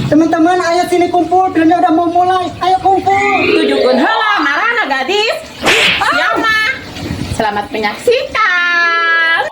Teman-teman, ayo sini kumpul, filmnya udah mau mulai. Ayo kumpul. Tujukeun heula marana gadis. Siapa? Selamat menyaksikan.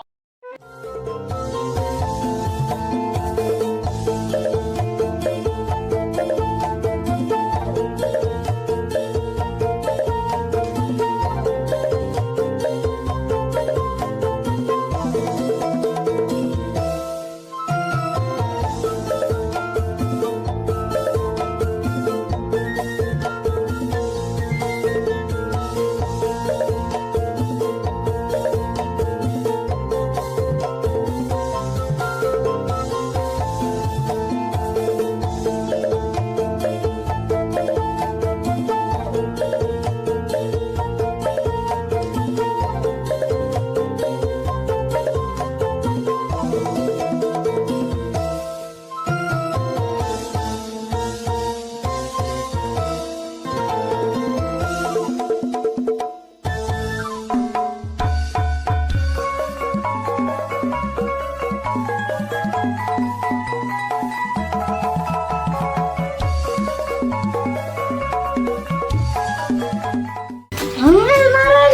Marana.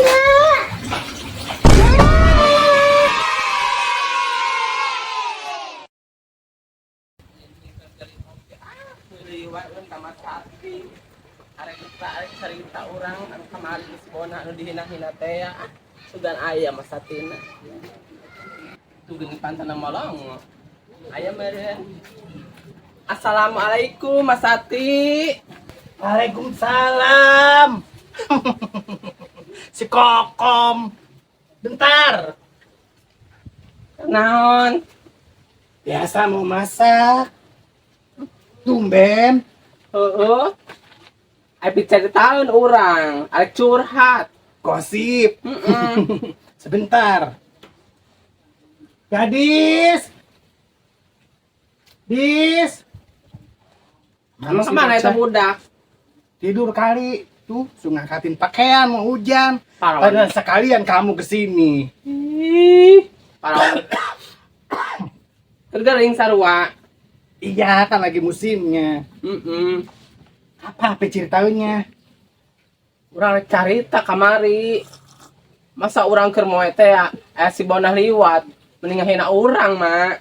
Cerita orang anu kamari geus bona anu dihina-hina teh ya. Sugan aya masatina. Tuh geuning pantana molong. Aya meureun. Assalamualaikum Mas Sati. Waalaikumsalam. Si Kokom. Bentar. Naon? Biasa mau masak. Tumben. Heeh. Ai caritaeun urang, arek curhat. Gosip. Heeh. Sebentar. Gadis. Dis. Emang kemana si eta bocah? budak? Tidur kali. Tuh, suruh ngangkatin pakaian mau hujan. Parah. Padahal sekalian kamu kesini. Ih, parah. Tergering sarua. Iya, kan lagi musimnya. Heeh. Apa ceritanya? Urang rek carita kamari. Masa urang keur moe teh ya, si Bonah liwat, mending ngahina urang mah.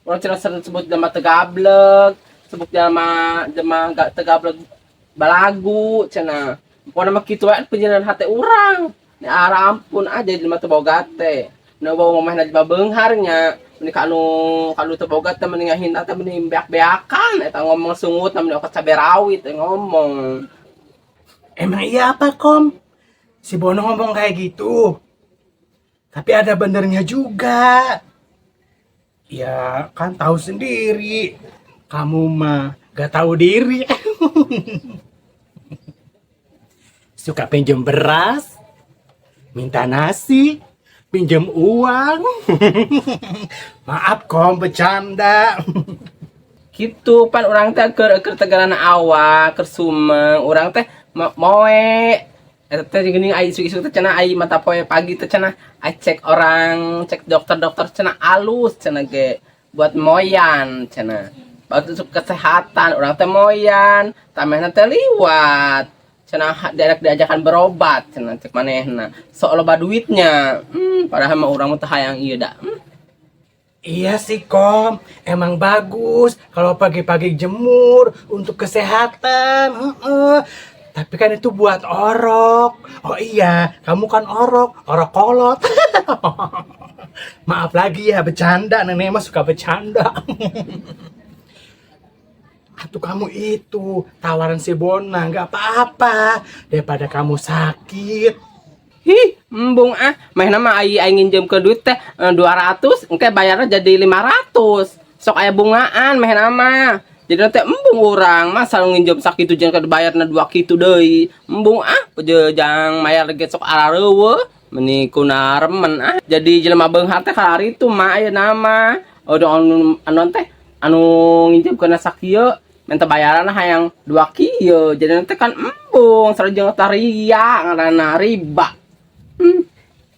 Urang cenah sebut jelema teu gablek, sebut jelema jelema gak teu gablek balagu cenah. Pokona mah kitu wae penjinan hate urang. Ni ara ampun aja jelema teu boga teh. Nu bawa mamahna jelema beunghar nya. Mending ka anu ka anu teu boga teh mending ngahina teh mending beak-beakan eta ngomong sungut mending okat cabe rawit teh ngomong. Emang iya apa, Kom? Si Bono ngomong kayak gitu. Tapi ada benernya juga. Ya, kan tahu sendiri. Kamu mah gak tahu diri. Suka pinjam beras, minta nasi, pinjam uang. Maaf, Kom, bercanda. Gitu pan urang teh keur keur tegaran awak keur sumeng urang teh moe eta teh geuning ai isu-isu teh cenah ai mata poe pagi teh cenah ai cek orang cek dokter-dokter cenah alus cenah ge buat moyan cenah bagus untuk kesehatan urang teh moyan tamehna teh liwat cenah direk diajakan berobat cenah cek manehna sok loba duitnya padahal mah urang mah teu hayang ieu da. Iya sih, Kom, emang bagus kalau pagi-pagi jemur untuk kesehatan. Heeh. Tapi kan itu buat orok. Oh iya, kamu kan orok, orok kolot. Maaf lagi ya, bercanda. Nenek mah suka bercanda. Atau kamu itu tawaran si Bona nggak apa-apa daripada kamu sakit. Hih, embung ah. Meh mah ai ai nginjem ke duit teh 200, engke bayarnya jadi 500. Sok aya bungaan meh mah. Jadi nanti embung urang, masa nginjem sakitu jeung ke bayarna 2 kitu deui. Embung ah, jang mayar ge sok arareuweuh, meuni kuna remen ah. Jadi jelema beunghar teh kalaritu mah ayeuna mah. Oh, anu anu teh anu nginjem kana sakieu minta bayaran hayang 2 kieu. Jadi nanti kan embung sareng taria ngaranna riba.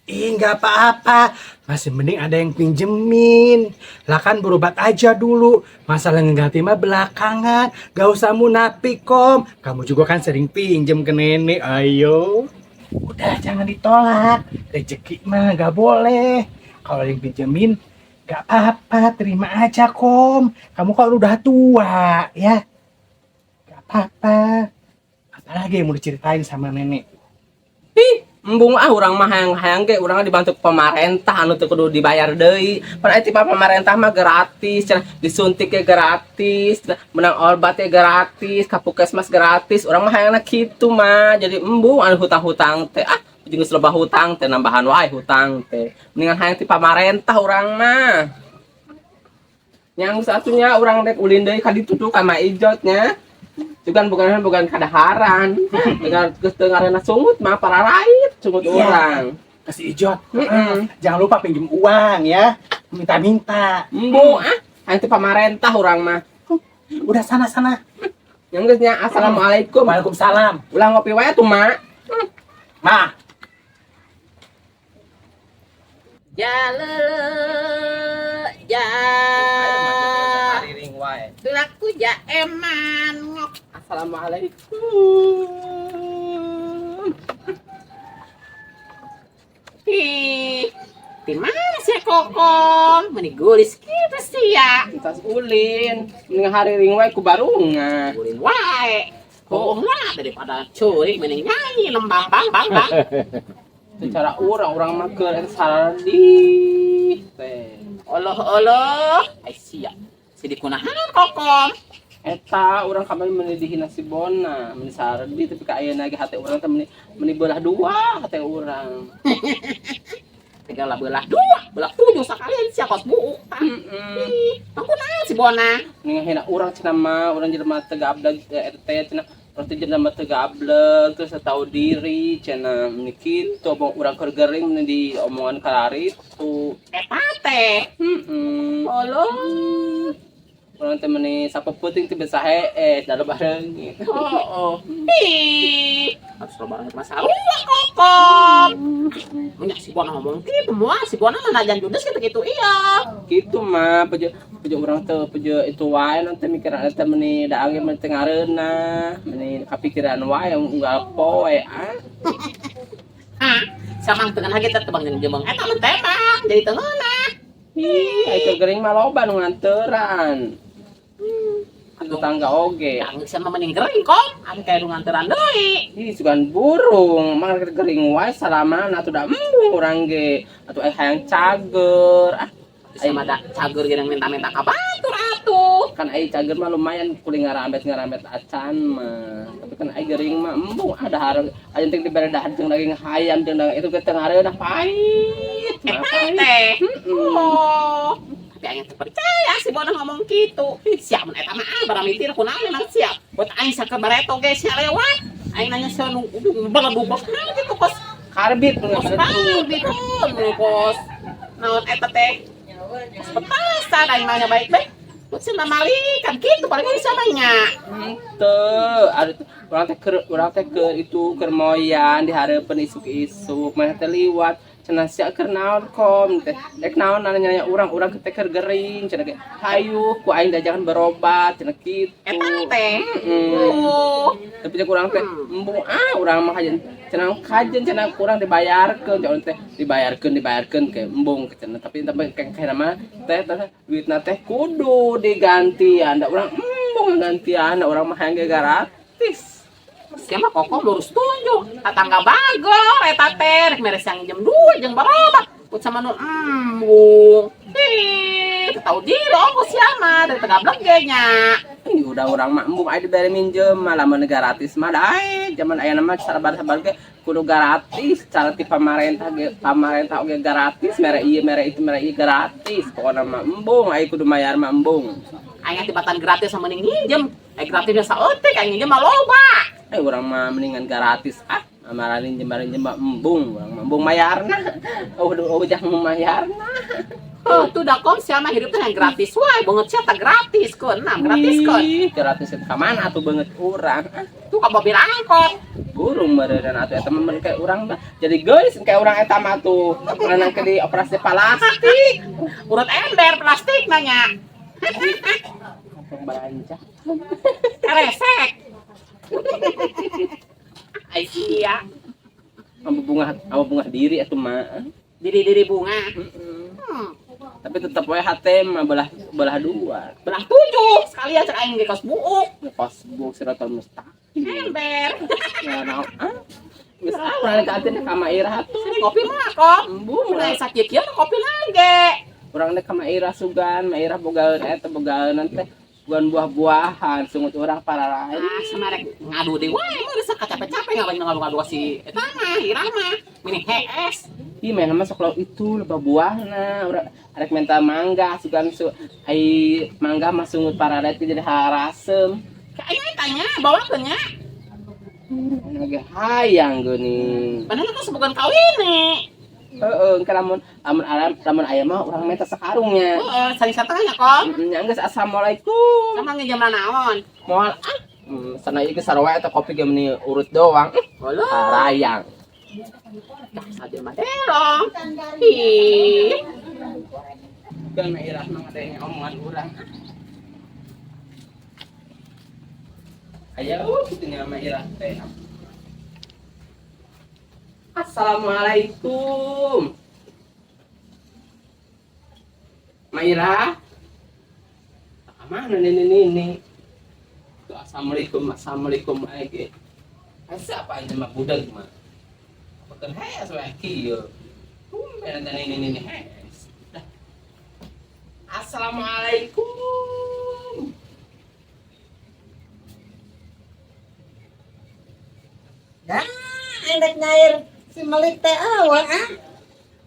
Ih, nggak apa-apa. Masih mending ada yang pinjemin. Lah kan berobat aja dulu. Masalah ngeganti mah belakangan. Gak usah munafik, Kom. Kamu juga kan sering pinjem ke nenek. Ayo. Udah, jangan ditolak. Rezeki mah gak boleh. Kalau ada yang pinjemin, gak apa-apa. Terima aja, Kom. Kamu kan udah tua, ya. Gak apa-apa. Apalagi yang mau diceritain sama nenek? Ih, embung ah, urang mah hayang-hayang ge urang dibantu pemerintah anu teu kudu dibayar deui. Pan aya tipe pemerintah mah gratis, cenah disuntik ge gratis, cenah menang obat ge gratis, ka puskesmas gratis. Urang mah hayangna kitu mah. Jadi embung anu hutang-hutang teh, ah, jeung geus loba hutang teh, nambahan wae hutang teh. Mendingan hayang ti pamarentah urang mah. Yang satunya urang rek ulin deui ka ditu tuh ka Ma Ijot nya. Juga bukan bukan kadaharan. Dengan geus teu ngaranna sungut mah pararait sungut urang. Kasih Ijot. Heeh. Jangan lupa pinjem uang ya. Minta-minta. Embung ah, hayang ti pamarentah urang mah. Udah sana-sana. Yang geus nya, assalamualaikum. Waalaikumsalam. Ulah ngopi wae tuh, Mak. Ma. Jalele ja Ariring wae. Tulaku ja eman ngok. Assalamualaikum. Ih, di mana sih Kokom? Meni gulis gitu sih ya. Entas ulin, mending hariring wae ku barungan. Ulin wae. Bohong lah daripada curi mending nyanyi lembang bang bang bang. Secara urang urang mah keur eta saradih teh. Oloh oloh, ai sia. Sidik kunahan Kokom? Eta urang kamari meuni dihina si Bona, meuni saradih, tapi ka ayeuna ge hate urang teh meuni meuni belah dua hate urang. Tinggal lah belah dua, belah tujuh sekalian sia kos buuk. Heeh. Ih, kunaon si Bona? Ngehina urang cenah mah, urang jelema teu gableg RT cenah, urang teh jelema teu gableg terus tahu diri cenah, meuni kitu omong urang keur gering meuni di omongan kararitu. Eta teh. Heeh. Oloh. Urang teh meuni sapeuting teh bisa hees da bareungit. Oh, oh. Ih, harus lo banget masalah Kokom. Punya si Bona ngomong gitu, mua si Bona mah najan judes gitu gitu iya. Gitu mah pejo pejo urang teh pejo itu wae nanti mikiran eta meuni daang ge meuni teu ngareunah, meuni kapikiran wae unggal poe ah. Hah, sama dengan lagi tetep bang jeung jemeng eta mah tebang jadi tengeunah. Ih, ai keur gering mah loba nu nganteran. Tetangga oge. Yang sama mending gering Kom, anu kayak nu nganteran deui. Ih, sugan burung, mah gering wae salamana atuh da embung urang ge. Atuh ai hayang cager. Ah, Sama da cager ge minta-minta ka batur atuh. Kan ai cager mah lumayan kuling ngarambet-ngarambet acan mah. Tapi kan ai gering mah embung ada dahar aya teh dibere dahar jeung daging hayam jeung daging itu ge teu ngareunah pahit. Mah Eta pahit. Teh. Heeh. Oh. Tapi aing teu percaya si Bona ngomong gitu. Siap mun eta mah ah baramitir kunaon memang siap. Buat aing saker bareto ge sia lewat. Aing nanya sia nu beledubek gitu kos Karbit kos karbit nu kos naon eta teh. Kos petasan aing nanya baik-baik. Buat sia malikan gitu paling bisa nya. Henteu, ada urang teh keur itu keur moyan di hareupeun isuk-isuk, maneh teh liwat. Cenah sia keur naon Kom teh? Rek naon nanya urang, urang teh keur gering cenah ge. Hayu ku aing diajakan berobat cenah kitu. Eta teh. Heeh. Oh. Tapi cek urang teh embung ah, urang mah kajen cenah kajen cenah kurang dibayarkeun, cek urang teh dibayarkeun dibayarkeun ke embung cenah, tapi kayak mah teh teh duitna teh kudu digantian, da urang embung gantian, urang mah hayang ge gratis. Siapa Kokom lurus tunjuk tetangga bagor eta teh rek mere siang jam 2 jeung berobat put sama nu embung. Ih, tahu diri ongkos siapa dari tegablek ge nya. Ini udah urang mah embung aya dibere minjem mah, lamun gratis mah daek zaman aya mah sabar-sabar ge kudu gratis, cara ti pamarentah ge pamarentah oge gratis, mere ieu mere itu mere ieu gratis, pokona mah embung aya kudu mayar mah embung. Aing tibatan gratis sama mending minjem. Eh, gratisnya saeutik, aing minjem mah loba. Eh, urang mah mendingan gratis ah, maranin jembaran mah embung, urang mah embung mayarna. Oh, oh, jangan mayarna. Oh, tuh dah kom sia mah hidup teh yang gratis wae, beungeut sia teh gratis keun, nah gratis keun. Ih, gratis ka mana atuh beungeut urang. Ah, Tuh ka mobil angkot. Burung meureun atuh eta mah kayak urang mah. Jadi geus kayak urang eta mah tuh. Renang ke di operasi plastik. Urut ember plastik nanya. Belanja. Keresek. Ai sia, Sama bunga diri atuh mah. Diri-diri bunga. Heeh. Hmm. Tapi tetep we hate mah belah belah dua. Belah tujuh sekalian cek aing ge kos buuk. Kos buuk siratal mustaqim. Ember. Ya naon ah. Geus ah urang ka atin ka Mairah atuh. Sini kopi mah kom. Embung Mulai sakit kieu kopi lagi. Urang teh ka Mairah sugan, Mairah bogaeun eta bogaeun teh bukan buah-buahan, sungut urang para lain. Ah, sama rek ngadu deui wae mah geus capek-capek ngapain ngadu-ngadu si eta mah, Irah mah. Mini HS. Ih, main mah sok lauk itu loba buahna, urang arek minta mangga sugan su ai mangga mah sungut para lain jadi harasem. Kayaknya tanya, bawa ke nya. Lagi hayang geuning. Padahal aku sebukan kawin nih. Heeh, engke lamun lamun alam lamun aya mah urang minta sakarungnya. Heeh, saling satengah kom. Nya geus assalamualaikum. Sama ngejam naon. Moal ah. Sana ieu geus sarua eta kopi ge meuni urut doang. Halo. Harayang. Saja mah terong. Ih, Kan Irah mah ngadenge omongan urang. Ayo kitu nya mah Irah teh. Assalamualaikum. Maira. Mana nenek nini? Tuh, assalamualaikum, assalamualaikum aja. Asa apa aja mah budak mah. Apa kan hees wae kieu. Tumben ada nenek nini hees. Dah. Assalamualaikum. Ya, endek nyair si Melik teh awa ah.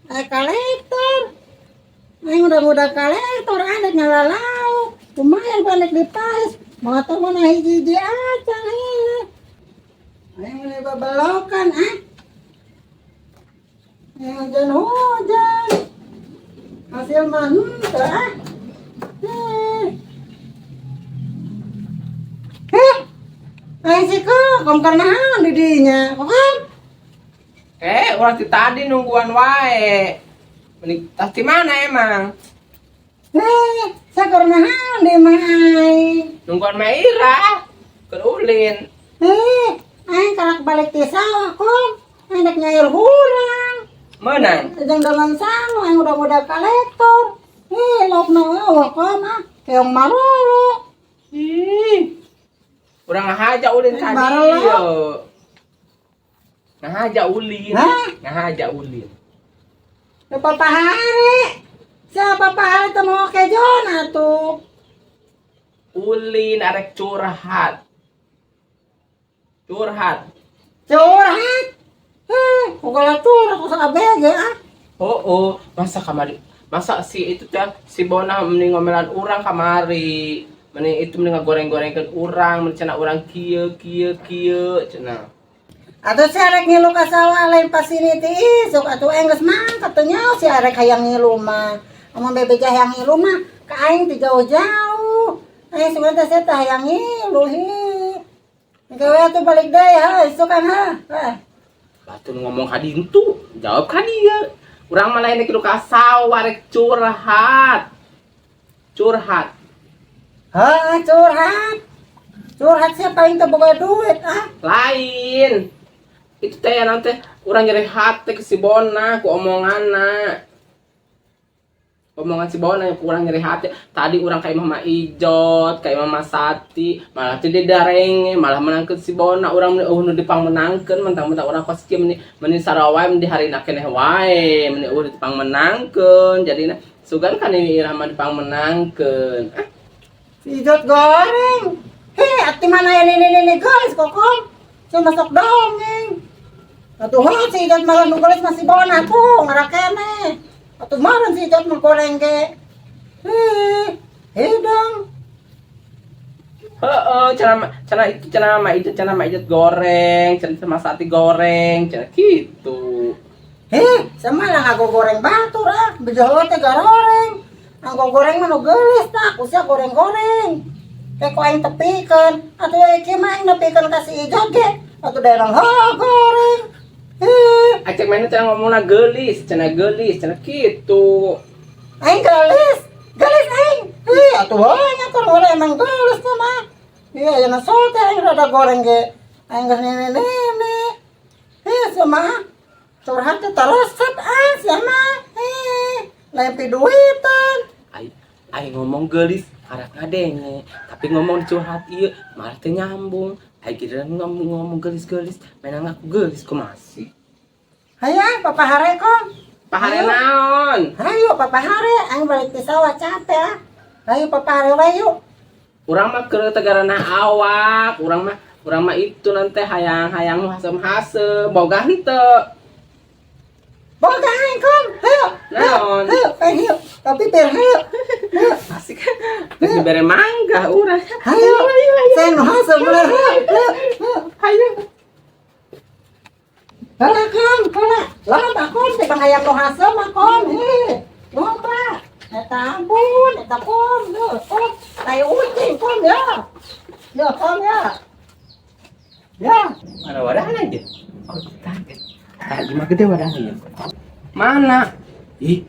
Aya kolektor. Aing udah-udah kolektor ah dek nyala lauk. Lumayan balik di paes. Motor mana hiji-hiji acan eh. Aing mulai babelokan ah. Aing hujan-hujan. Hasil mah henteu ah. Eh. Eh. Aing sih kok, kom karena di dinya. Kok Eh, urang ti tadi nungguan wae. Meni tas di mana emang? Eh, saya karena di mah aing. Nungguan Maira. Keur ulin. Eh, aing karak balik ti sawah kom. Aing dek nyair hurang. Menang. Jeung dalan sangu aing udah-udah kolektor. Eh, laukna awak kom ah. Keong marolo. Ih. Urang ngahaja ulin Eh, tadi. barelo. Ngahaja ulin. Hah? Ngahaja ulin. Papa hari. Siapa papa hari teh mau kejon atuh. Ulin arek curhat. Curhat. Curhat. Eh, kok curhat kok ABG ah. Oh, masa kamari masa si itu teh si Bona mending ngomelan urang kamari. Mending itu mending ngagoreng-gorengkeun urang, mending cenah urang kieu kieu kieu cenah. Atuh si arek ngilu ka sawah lain pas ini ti isuk atuh enggeus mangkat teu nyaho si arek hayang ngilu mah. Amun bebeja hayang ngilu mah ka aing ti jauh-jauh. Aing sugan teh sia teh hayang ngilu hi. Engke we atuh balik deui ha isuk kan ha. Eh. Batur ngomong ka dintu, jawab ka dia. Urang mah lain rek ka sawah rek curhat. Curhat. Ha curhat. Curhat siapa paling teu boga duit ah. Lain. Itu teh nanti urang nyeri hati ke si Bona ku omonganna. Omongan si Bona yang kurang nyeri hati. Tadi urang kayak Mama Ijot, kayak Mama Sati, malah teh dia darenge, malah menangkeun si Bona. Urang meni eueuh nu dipangmenangkeun, mentang-mentang urang kos kieu meni meni sarawae meni harina keneh wae, meni eueuh dipangmenangkeun. Jadina sugan kan ini Irah mah dipangmenangkeun. Ah, Si Ijot goreng. Hei, ati mana ini ini guys kokom. Saya masuk dongeng. Atuh ha si Ijot malah nu geus masih bona tuh ngarakene. Atuh maren si Ijot mah goreng ge. Heh, hidung. Heeh, cenah cenah itu cenah Mama Ijot, cenah Mama Ijot goreng, cenah sama Sati goreng, cenah gitu. Heh, sama lah ngagogoreng batur ah. Bejo teh goreng. Ang goreng mah nu geulis tah, ku sia goreng-goreng. Kayak ku aing tepikeun. Atuh kieu mah aing nepikeun ka si Ijat ge. Atuh daerah goreng. Heh, Acek mana cenah ngomongna geulis, cenah geulis, cenah kitu. Aing geulis. Geulis aing. Heh, atuh banyak kan orang emang geulis mah mah. Iya, ya sote aing rada goreng ge. Aing geus nene-nene. Heh, sama curhat teh teresep ah sama. Heh, lain piduitan. Aing aing ngomong geulis karak ngadenge, tapi ngomong curhat ieu malah teu nyambung. Aing giliran ngomong ngomong geulis-geulis, mainan ngaku geulis kumaha sih? Hayu, papa hare kom. Pahare naon? Hayu papa hare, aing balik di sawah capek ah. Hayu papa hare wae yuk. Urang mah keur tegarana awak, urang mah itu nanti hayang-hayang nu hasem-hasem, boga henteu. Boga aing kom. Hayu. Naon? Hayu, hayu. Tapi bir hayu. Asik. Geus dibere mangga urang. Hayu. Saya nu hasem lah. Hayu. Hayu. Heula kom, heula. Loba kom teh bang hayang nu hasem mah kom. Heh. Loba. Eta ampun, eta kom, yo, kom. Tai ucing kom ya. Ya kom ya. Ya. Mana wadahna aja? Oh, kaget. Tah, gimana gede wadahnya ya? Mana? Ih,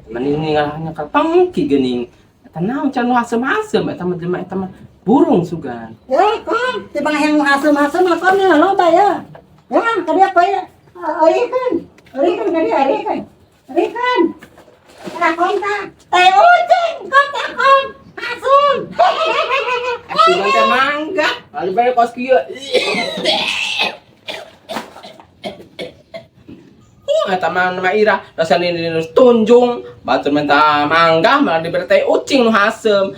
mending ninggalnya ka pangki geuning. Eta naon can nu hasem-hasem eta mah jelema eta mah burung sugan. Ya, kom, teh bang hayang nu hasem-hasem mah kom ya loba ya. Ya, kadi apa ya? Arikan. Arikan kadi arikan. Arikan. Tah kom tah. Tai ucing, kom tah kom. Hasem. Sugan teh mangga. Lalu bare kos kieu. Eta mah nama Ira, rasa ini tunjung, batur minta mangga malah diberi teh ucing nu hasem.